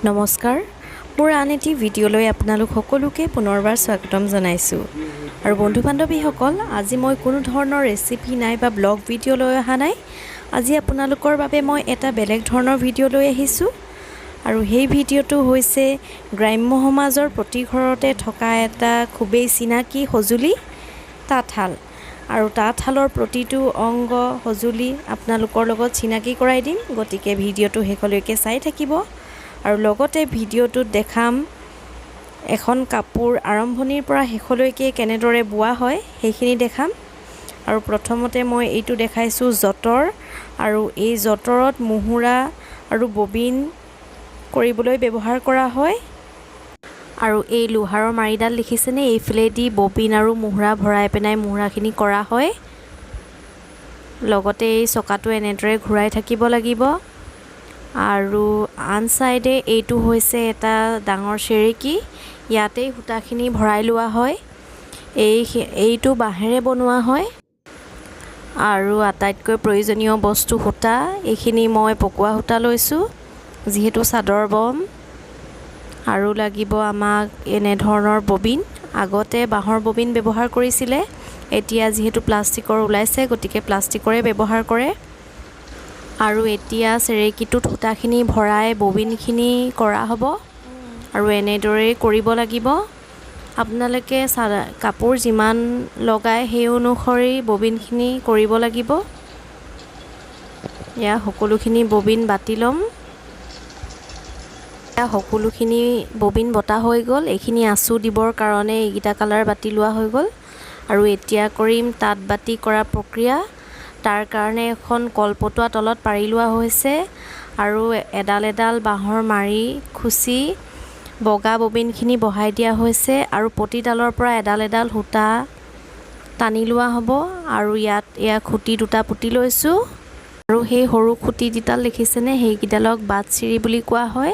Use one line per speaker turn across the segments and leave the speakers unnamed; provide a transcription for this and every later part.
নমস্কাৰ, মোৰ আন এটি ভিডিঅ'লৈ আপোনালোক সকলোকে পুনৰবাৰ স্বাগতম জনাইছোঁ। আৰু বন্ধু বান্ধৱীসকল, আজি মই কোনো ধৰণৰ ৰেচিপি নাই বা ব্লগ ভিডিঅ' লৈ অহা নাই। আজি আপোনালোকৰ বাবে মই এটা বেলেগ ধৰণৰ ভিডিঅ' লৈ আহিছোঁ আৰু সেই ভিডিঅ'টো হৈছে গ্ৰাম্য সমাজৰ প্ৰতি ঘৰতে থকা এটা খুবেই চিনাকি সঁজুলি তাঁতশাল। আৰু তাঁতশালৰ প্ৰতিটো অংগ সঁজুলি আপোনালোকৰ লগত চিনাকি কৰাই দিম। গতিকে ভিডিঅ'টো শেষলৈকে চাই থাকিব। আৰু লগতে ভিডিঅ'টোত দেখাম এখন কাপোৰ আৰম্ভণিৰ পৰা শেষলৈকে কেনেদৰে বোৱা হয়, সেইখিনি দেখাম। আৰু প্ৰথমতে মই এইটো দেখাইছোঁ যঁতৰ। আৰু এই যঁতৰত মুহুৰা আৰু ববিন কৰিবলৈ ব্যৱহাৰ কৰা হয়। আৰু এই লোহাৰৰ মাৰিডাল দেখিছেনে? এইফালেদি ববিন আৰু মুহুৰা ভৰাই পেলাই মুহুৰাখিনি কৰা হয়। লগতে এই চকাটো এনেদৰে ঘূৰাই থাকিব লাগিব। আৰু আন চাইডে এইটো হৈছে এটা ডাঙৰ চেৰেকী, ইয়াতেই সূতাখিনি ভৰাই লোৱা হয়। এইটো বাঁহেৰে বনোৱা হয়। আৰু আটাইতকৈ প্ৰয়োজনীয় বস্তু সূতা। এইখিনি মই পকোৱা সূতা লৈছোঁ, যিহেতু চাদৰ বম। আৰু লাগিব আমাক এনেধৰণৰ ববিন। আগতে বাঁহৰ ববিন ব্যৱহাৰ কৰিছিলে, এতিয়া যিহেতু প্লাষ্টিকৰ ওলাইছে, গতিকে প্লাষ্টিকৰে ব্যৱহাৰ কৰে। আৰু এতিয়া চেৰেকীটোত সূতাখিনি ভৰাই ববিনখিনি কৰা হ'ব আৰু এনেদৰেই কৰিব লাগিব। আপোনালোকে কাপোৰ যিমান লগায়, সেই অনুসৰি ববিনখিনি কৰিব লাগিব। এয়া সকলোখিনি ববিন বাতি ল'ম। এয়া সকলোখিনি ববিন বটা হৈ গ'ল। এইখিনি আঁচু দিবৰ কাৰণে এইকেইটা কালাৰ বাতি লোৱা হৈ গ'ল। আৰু এতিয়া কৰিম তাঁত বাতি কৰা প্ৰক্ৰিয়া। তাৰ কাৰণে এখন কলপটুৱা তলত পাৰি লোৱা হৈছে আৰু এডাল এডাল বাঁহৰ মাৰি খুচি বগা ববিনখিনি বহাই দিয়া হৈছে। আৰু প্ৰতিডালৰ পৰা এডাল এডাল সূতা টানি লোৱা হ'ব। আৰু ইয়াত এয়া খুঁটি দুটা পুতি লৈছোঁ। আৰু সেই সৰু খুঁটিকেইডাল দেখিছেনে? সেইকেইডালক বাট চিৰি বুলি কোৱা হয়।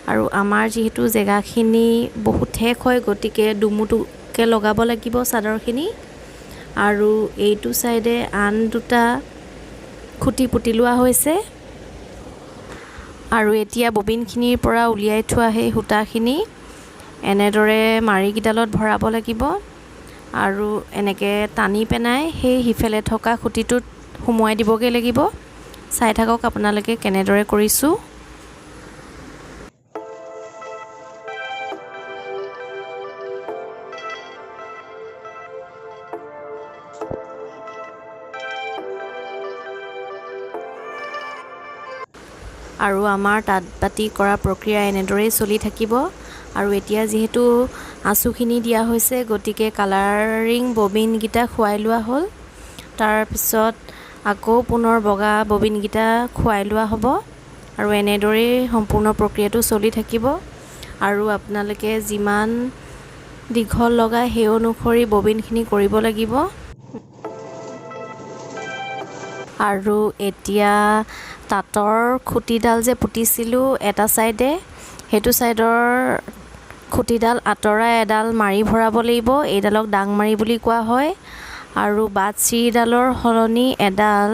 আৰু আমাৰ যিহেতু জেগাখিনি বহুত ঠেক হয়, গতিকে দুমুটোকৈ লগাব লাগিব চাদৰখিনি। আৰু এইটো চাইডে আন দুটা খুঁটি পুতি লোৱা হৈছে। আৰু এতিয়া ববিনখিনিৰ পৰা উলিয়াই থোৱা সেই সূতাখিনি এনেদৰে মাৰিকেইডালত ভৰাব লাগিব আৰু এনেকৈ টানি পেনাই সেই সিফালে থকা খুঁটিটোত সুমুৱাই দিবগৈ লাগিব। চাই থাকক আপোনালোকে কেনেদৰে কৰিছোঁ। আৰু আমাৰ তাঁত বাতি কৰা প্ৰক্ৰিয়া এনেদৰেই চলি থাকিব। আৰু এতিয়া যিহেতু আঁচুখিনি দিয়া হৈছে, গতিকে কালাৰিং ববিনকেইটা খুৱাই লোৱা হ'ল। তাৰপিছত আকৌ পুনৰ বগা ববিনকেইটা খুৱাই লোৱা হ'ব আৰু এনেদৰেই সম্পূৰ্ণ প্ৰক্ৰিয়াটো চলি থাকিব। আৰু আপোনালোকে যিমান দীঘল লগায়, সেই অনুসৰি ববিনখিনি কৰিব লাগিব। আৰু এতিয়া তাঁতৰ খুঁটিডাল যে পুতিছিলোঁ এটা ছাইডে, সেইটো ছাইডৰ খুঁটিডাল আঁতৰাই এডাল মাৰি ভৰাব লাগিব। এইডালক ডাংমাৰি বুলি কোৱা হয়। আৰু বাট চিৰিডালৰ সলনি এডাল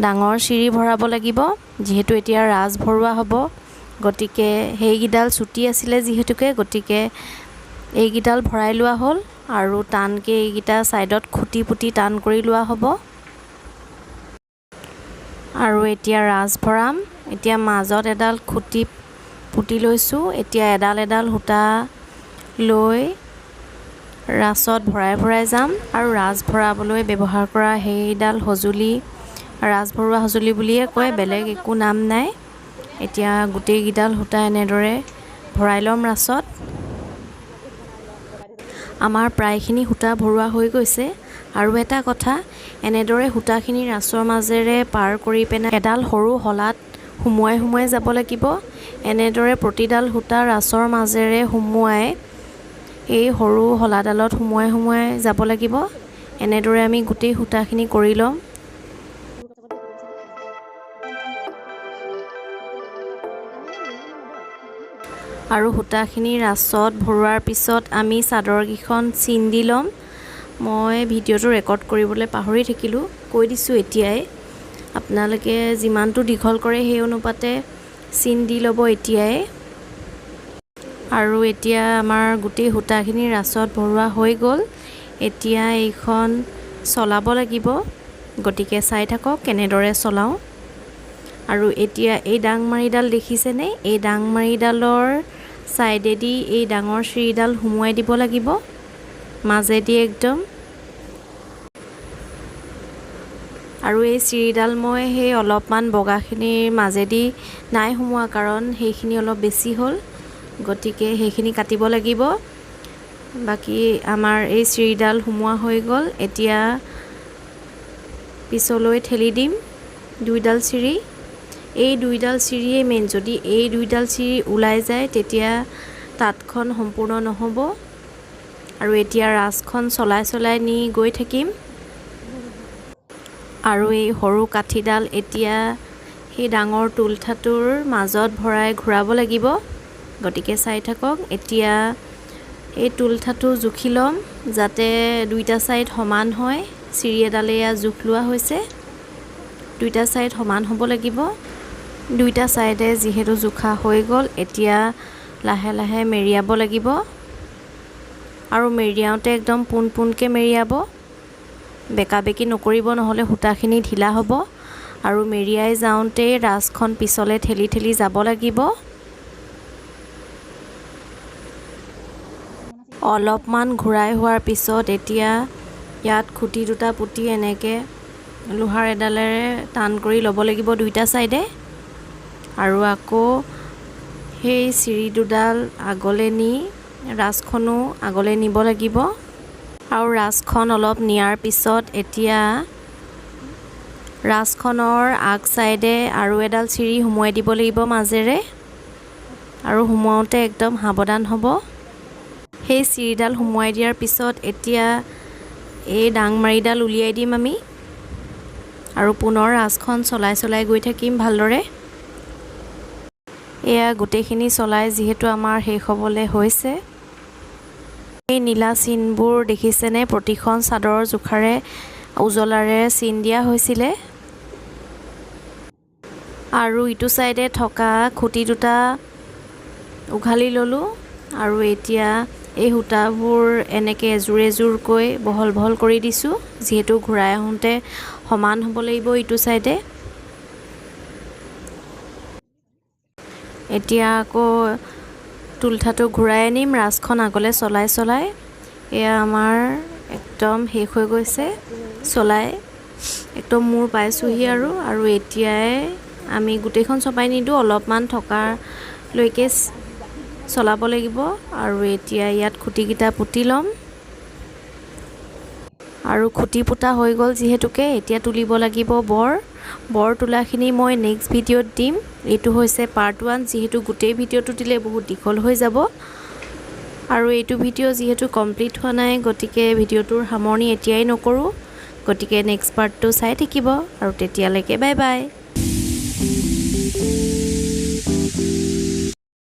ডাঙৰ চিৰি ভৰাব লাগিব, যিহেতু এতিয়া ৰাঁচ ভৰোৱা হ'ব। গতিকে সেইকেইডাল চুটি আছিলে যিহেতুকে, গতিকে এইকেইডাল ভৰাই লোৱা হ'ল আৰু টানকৈ এইকেইটা ছাইডত খুঁটি পুতি টান কৰি লোৱা হ'ব। আৰু এতিয়া ৰাঁচ ভৰাম। এতিয়া মাজত এডাল খুঁটি পুতি লৈছোঁ। এতিয়া এডাল এডাল সূতা লৈ ৰাঁচত ভৰাই ভৰাই যাম। আৰু ৰাঁচ ভৰাবলৈ ব্যৱহাৰ কৰা সেইডাল সঁজুলি ৰাঁচ ভৰোৱা সঁজুলি বুলিয়ে কয়, বেলেগ একো নাম নাই। এতিয়া গোটেইকেইডাল সূতা এনেদৰে ভৰাই ল'ম ৰাঁচত। আমাৰ প্ৰায়খিনি সূতা ভৰোৱা হৈ গৈছে। আৰু এটা কথা, এনেদৰে সূতাখিনি ৰাঁচৰ মাজেৰে পাৰ কৰি পেলাই এডাল সৰু শলাত সুমুৱাই সুমুৱাই যাব লাগিব। এনেদৰে প্ৰতিডাল সূতা ৰাঁচৰ মাজেৰে সুমুৱাই এই সৰু শলাডালত সুমুৱাই সুমুৱাই যাব লাগিব। এনেদৰে আমি গোটেই সূতাখিনি কৰি ল'ম। আৰু সূতাখিনি ৰাঁচত ভৰোৱাৰ পিছত আমি চাদৰকেইখন চিন দি ল'ম। মই ভিডিঅ'টো ৰেকৰ্ড কৰিবলৈ পাহৰি থাকিলোঁ, কৈ দিছোঁ এতিয়াই। আপোনালোকে যিমানটো দীঘল কৰে, সেই অনুপাতে চিন দি ল'ব এতিয়াই। আৰু এতিয়া আমাৰ গোটেই সূতাখিনি ৰাছত ভৰোৱা হৈ গ'ল। এতিয়া এইখন চলাব লাগিব, গতিকে চাই থাকক কেনেদৰে চলাওঁ। আৰু এতিয়া এই ডাংমাৰিডাল দেখিছেনে? এই ডাংমাৰিডালৰ ছাইডেদি এই ডাঙৰ চিৰিডাল সুমুৱাই দিব লাগিব, মাজেদি একদম। আৰু এই চিৰিডাল মই সেই অলপমান বগাখিনিৰ মাজেদি নাই সোমোৱা, কাৰণ সেইখিনি অলপ বেছি হ'ল, গতিকে সেইখিনি কাটিব লাগিব। বাকী আমাৰ এই চিৰিডাল সোমোৱা হৈ গ'ল। এতিয়া পিছলৈ ঠেলি দিম দুইডাল চিৰি। এই দুইডাল চিৰিয়েই মেইন, যদি এই দুইডাল চিৰি ওলাই যায় তেতিয়া তাঁতখন সম্পূৰ্ণ নহ'ব। আৰু এতিয়া ৰাছখন চলাই চলাই নি গৈ থাকিম। আৰু এই সৰু কাঠিডাল এতিয়া সেই ডাঙৰ তুলঠাটোৰ মাজত ভৰাই ঘূৰাব লাগিব, গতিকে চাই থাকক। এতিয়া এই তুলঠাটো জুখি ল'ম যাতে দুইটা ছাইড সমান হয়। চিৰি এডালে এয়া জোখ লোৱা হৈছে, দুইটা ছাইড সমান হ'ব লাগিব। দুইটা ছাইডে যিহেতু জোখা হৈ গ'ল, এতিয়া লাহে লাহে মেৰিয়াব লাগিব। আৰু মেৰিয়াওঁতে একদম পোন পোনকৈ মেৰিয়াব, বেকা বেকি নকৰিব, নহ'লে সূতাখিনি ঢিলা হ'ব। আৰু মেৰিয়াই যাওঁতেই ৰাছখন পিছলে ঠেলি ঠেলি যাব লাগিব। অলপমান ঘূৰাই হোৱাৰ পিছত এতিয়া ইয়াত খুঁটি দুটা পুতি এনেকৈ লোহাৰ এডালেৰে টান কৰি ল'ব লাগিব দুইটা ছাইডে। আৰু আকৌ সেই চিৰি দুডাল আগলৈ নি ৰাছখনো আগলৈ নিব লাগিব। আৰু ৰাছখন অলপ নিয়াৰ পিছত এতিয়া ৰাছখনৰ আগ ছাইডে আৰু এডাল চিৰি সুমুৱাই দিব লাগিব মাজেৰে। আৰু সুমুৱাওঁতে একদম সাৱধান হ'ব। সেই চিৰিডাল সুমুৱাই দিয়াৰ পিছত এতিয়া এই ডাংমাৰিডাল উলিয়াই দিম আমি। আৰু পুনৰ ৰাছখন চলাই চলাই গৈ থাকিম ভালদৰে। এয়া গোটেইখিনি চলাই যিহেতু আমাৰ শেষ হ'বলৈ হৈছে। এই নীলা চিনবোৰ দেখিছেনে? প্ৰতিখন চাদৰৰ জোখাৰে উজলাৰে চিন দিয়া হৈছিলে। আৰু ইটো ছাইডে থকা খুঁটি দুটা উঘালি ল'লোঁ। আৰু এতিয়া এই সূতাবোৰ এনেকৈ এযোৰ এযোৰকৈ বহল বহল কৰি দিছোঁ, যিহেতু ঘূৰাই আহোঁতে সমান হ'ব লাগিব ইটো ছাইডে। এতিয়া আকৌ তুলঠাটো ঘূৰাই আনিম, ৰাছখন আগলৈ চলাই চলাই। এয়া আমাৰ একদম শেষ হৈ গৈছে চলাই, একদম মূৰ পাইছোঁহি। আৰু আৰু এতিয়াই আমি গোটেইখন চপাই নিদিওঁ, অলপমান থকালৈকে চলাব লাগিব। আৰু এতিয়া ইয়াত খুঁটিকেইটা পুতি ল'ম। আৰু খুঁটি পোতা হৈ গ'ল যিহেতুকে এতিয়া তুলিব লাগিব বৰ। বৰ তোলাখিনি মই নেক্সট ভিডিঅ'ত দিম। এইটো হৈছে পাৰ্ট 1, যিহেতু গোটেই ভিডিঅ'টো দিলে বহুত দীঘল হৈ যাব। আৰু এইটো ভিডিঅ' যিহেতু কমপ্লিট হোৱা নাই, গতিকে ভিডিঅ'টোৰ সামৰণি এতিয়াই নকৰোঁ। গতিকে নেক্সট পাৰ্টটো চাই থাকিব। আৰু তেতিয়ালৈকে বাই বাই।